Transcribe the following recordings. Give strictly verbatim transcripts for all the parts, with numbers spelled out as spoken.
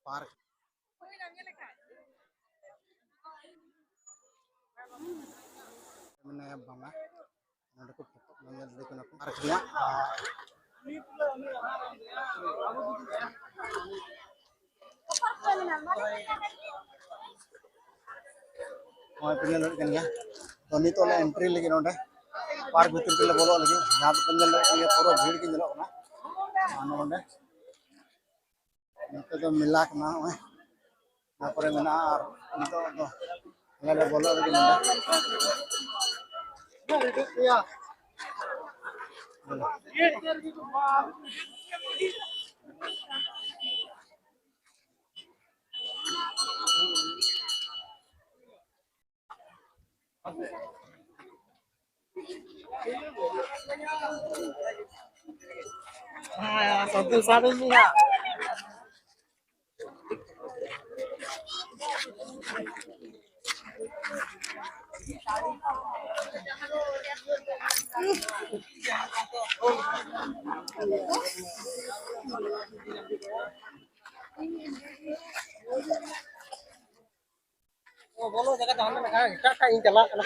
Park ᱢᱮᱱᱟᱭᱟ ᱵᱟᱝᱟ᱾ ᱱᱚᱰᱮ ᱠᱚ ᱯᱷᱳᱴᱳ ᱧᱮᱞ ᱤᱫᱤ ᱠᱟᱱᱟ ᱠᱚ ᱯᱟᱨᱠ ᱨᱮᱭᱟᱜ᱾ ᱱᱚᱜᱼᱚᱭ ᱯᱮ ᱧᱮᱞ ᱫᱟᱲᱮᱭᱟᱜ ᱠᱟᱱ ᱜᱮᱭᱟ᱾ ᱛᱚ, ᱱᱤᱛᱚᱜ ᱞᱮ ᱮᱱᱴᱨᱤ ᱞᱟᱹᱜᱤᱫ ᱱᱚᱰᱮ ᱯᱟᱨᱠ ᱵᱷᱤᱛᱤᱨ ᱛᱮᱞᱮ ᱵᱚᱞᱚᱜ ᱞᱟᱹᱜᱤᱫ᱾ ᱡᱟᱦᱟᱸ ᱫᱚᱯᱮ ᱧᱮᱞ ᱫᱟᱲᱮᱭᱟᱜ ᱠᱟᱱ ᱜᱮᱭᱟ, ᱯᱩᱨᱟᱹ ᱵᱷᱤᱲ ᱜᱮ ᱧᱮᱞᱚᱜ ᱠᱟᱱᱟ᱾ ᱟᱨ ᱱᱚᱰᱮ ᱱᱚᱛᱮ ᱫᱚ ᱢᱮᱞᱟ ᱠᱟᱱᱟ, ᱱᱚᱜᱼᱚᱭ ᱚᱱᱟ ᱠᱚᱨᱮ ᱢᱮᱱᱟᱜᱼᱟ᱾ ᱟᱨ ᱱᱤᱛᱚᱜ ᱫᱚ ᱟᱞᱮ ᱞᱮ ᱵᱚᱞᱚᱜ ᱞᱟᱹᱜᱤᱫ ᱱᱚᱰᱮ᱾ ᱦᱮᱸ, ᱥᱚᱵᱽᱡᱤ ᱥᱟᱵ ᱤᱧ ᱢᱮᱭᱟ᱾ ᱚ, ᱵᱚᱞᱚ ᱡᱟᱭᱜᱟ ᱫᱚ ᱦᱟᱸᱰᱮ ᱢᱮᱱᱟᱜᱼᱟ, ᱮᱴᱟᱜ ᱮᱴᱟᱜ ᱤᱧ ᱪᱟᱞᱟᱜ ᱠᱟᱱᱟ᱾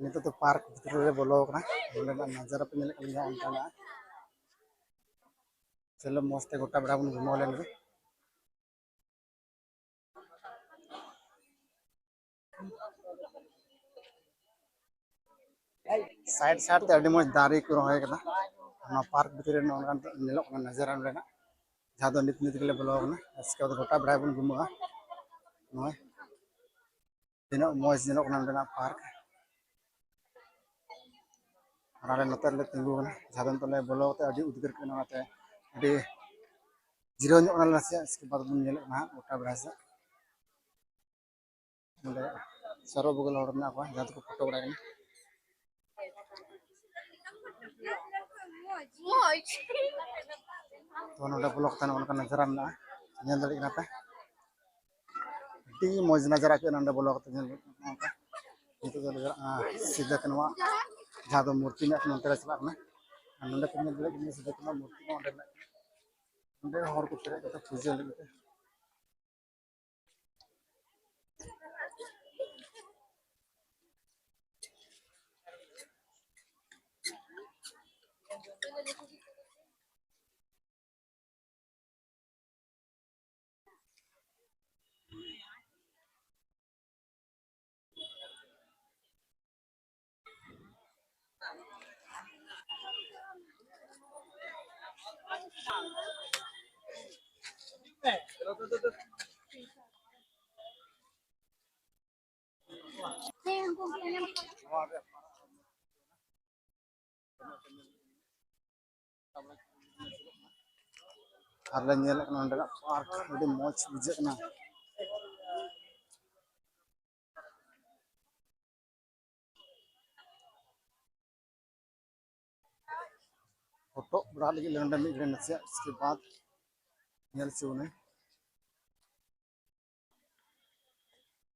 ᱱᱤᱛᱚᱜ ᱫᱚ ᱯᱟᱨᱠ ᱵᱷᱤᱛᱨᱤ ᱨᱮ ᱵᱚᱞᱚ ᱟᱠᱟᱱᱟ᱾ ᱱᱚᱸᱰᱮᱱᱟᱜ ᱱᱟᱡᱟᱨᱟ ᱯᱮ ᱧᱮᱞᱮᱫ ᱠᱟᱱ ᱜᱮᱭᱟ, ᱚᱱᱠᱟᱱᱟᱜ᱾ ᱪᱚᱞᱚ, ᱢᱚᱡᱽ ᱛᱮ ᱜᱚᱴᱟ ᱵᱮᱲᱟ ᱵᱚᱱ ᱜᱷᱩᱢᱟᱹᱣ ᱞᱮᱱ ᱜᱮ᱾ ᱥᱟᱭᱤᱰ ᱥᱟᱭᱤᱰ ᱛᱮ ᱟᱹᱰᱤ ᱢᱚᱡᱽ ᱫᱟᱨᱮ ᱠᱚ ᱨᱚᱦᱚᱭ ᱠᱟᱫᱟ᱾ ᱚᱱᱟ ᱯᱟᱨᱠ ᱵᱷᱤᱛᱨᱤ ᱨᱮ ᱱᱚᱜᱼᱚ ᱱᱚᱝᱠᱟᱱ ᱧᱮᱞᱚᱜ ᱠᱟᱱᱟ ᱱᱟᱡᱟᱨᱟ ᱱᱚᱸᱰᱮᱱᱟᱜ, ᱡᱟᱦᱟᱸ ᱫᱚ ᱱᱤᱛ ᱱᱤᱛ ᱜᱮᱞᱮ ᱵᱚᱞᱚ ᱟᱠᱟᱱᱟ᱾ ᱟᱥᱠᱮ ᱵᱟᱫ ᱜᱚᱴᱟ ᱵᱮᱲᱟ ᱵᱚᱱ ᱜᱷᱩᱢᱟᱹᱜᱼᱟ᱾ ᱱᱚᱜᱼᱚᱭ ᱛᱤᱱᱟᱹᱜ ᱢᱚᱡᱽ ᱧᱮᱞᱚᱜ ᱠᱟᱱᱟ ᱱᱚᱸᱰᱮᱱᱟᱜ ᱯᱟᱨᱠ᱾ ᱟᱨ ᱟᱞᱮ ᱱᱚᱛᱮ ᱨᱮᱞᱮ ᱛᱤᱸᱜᱩ ᱟᱠᱟᱱᱟ, ᱡᱟᱦᱟᱸ ᱫᱚ ᱱᱤᱛᱚᱜ ᱞᱮ ᱵᱚᱞᱚ ᱠᱟᱛᱮ ᱟᱹᱰᱤ ᱩᱫᱽᱜᱟᱹᱨ ᱠᱟᱱᱟ, ᱚᱱᱟᱛᱮ ᱟᱹᱰᱤ ᱡᱤᱨᱟᱹᱣ ᱧᱚᱜ ᱠᱟᱱᱟᱞᱮ ᱱᱟᱥᱮᱭᱟᱜ᱾ ᱤᱥᱠᱮ ᱵᱟᱫ ᱵᱚᱱ ᱧᱮᱞᱮᱫ ᱠᱟᱱᱟ ᱦᱟᱸᱜ ᱜᱚᱴᱟ ᱵᱮᱲᱟ ᱥᱮᱫ᱾ ᱱᱚᱸᱰᱮ ᱪᱟᱨᱚ ᱵᱚᱜᱚᱞ ᱦᱚᱲ ᱢᱮᱱᱟᱜ ᱠᱚᱣᱟ, ᱡᱟᱦᱟᱸ ᱫᱚᱠᱚ ᱯᱷᱳᱴᱳ ᱵᱟᱲᱟᱭ ᱠᱟᱱᱟ᱾ ᱛᱚ ᱱᱚᱰᱮ ᱵᱚᱞᱚ ᱠᱟᱛᱮ ᱱᱚᱜᱼᱚ ᱱᱚᱝᱠᱟ ᱱᱟᱡᱟᱨᱟ ᱢᱮᱱᱟᱜᱼᱟ, ᱧᱮᱞ ᱫᱟᱲᱮᱭᱟᱜ ᱠᱟᱱᱟ ᱯᱮ᱾ ᱟᱹᱰᱤ ᱢᱚᱡᱽ ᱱᱟᱡᱟᱨᱟ ᱠᱚ ᱱᱚᱰᱮ ᱵᱚᱞᱚ ᱠᱟᱛᱮ ᱧᱮᱞ ᱦᱩᱭᱩᱜ ᱠᱟᱱᱟ᱾ ᱱᱚᱝᱠᱟ ᱱᱤᱛᱚᱜ ᱫᱚ ᱱᱟᱡᱟᱨᱟ, ᱟᱸ, ᱥᱤᱫᱟᱹ ᱠᱟᱹᱱᱦᱩᱣᱟᱜ ᱡᱟᱦᱟᱸ ᱫᱚ ᱢᱩᱨᱛᱤ ᱢᱮᱱᱟᱜ ᱠᱟᱱᱟ, ᱚᱱᱛᱮ ᱞᱮ ᱪᱟᱞᱟᱜ ᱠᱟᱱᱟ᱾ ᱟᱨ ᱱᱚᱰᱮ ᱯᱮ ᱧᱮᱞ ᱫᱟᱲᱮᱭᱟᱜ ᱠᱟᱱᱟ ᱥᱤᱫᱟᱹ ᱠᱟᱹᱱᱦᱩᱣᱟᱜ ᱢᱩᱨᱛᱤ ᱠᱚ ᱚᱸᱰᱮ ᱢᱮᱱᱟᱜ ᱠᱟᱱᱟ᱾ ᱱᱚᱰᱮ ᱦᱚᱲ ᱠᱚ ᱯᱮᱨᱮᱡ ᱠᱟᱛᱮ ᱯᱩᱡᱟᱹ ᱞᱟᱹᱜᱤᱫ ᱛᱮ᱾ ᱟᱨ ᱞᱮ ᱧᱮᱞᱮᱫ ᱠᱟᱱᱟ ᱱᱚᱸᱰᱮᱱᱟᱜ ᱯᱟᱨᱠ, ᱟᱹᱰᱤ ᱢᱚᱡᱽ ᱵᱩᱡᱷᱟᱹᱜ ᱠᱟᱱᱟ᱾ ᱯᱷᱳᱴᱳ ᱵᱟᱲᱟ ᱞᱟᱹᱜᱤᱫ ᱞᱮ ᱱᱚᱸᱰᱮ ᱢᱤᱫ ᱜᱷᱟᱹᱲᱤ ᱱᱟᱥᱮᱭᱟᱜ, ᱩᱥᱠᱮ ᱵᱟᱫ ᱧᱮᱞ ᱦᱚᱪᱚ ᱵᱚᱱᱟᱹᱧ᱾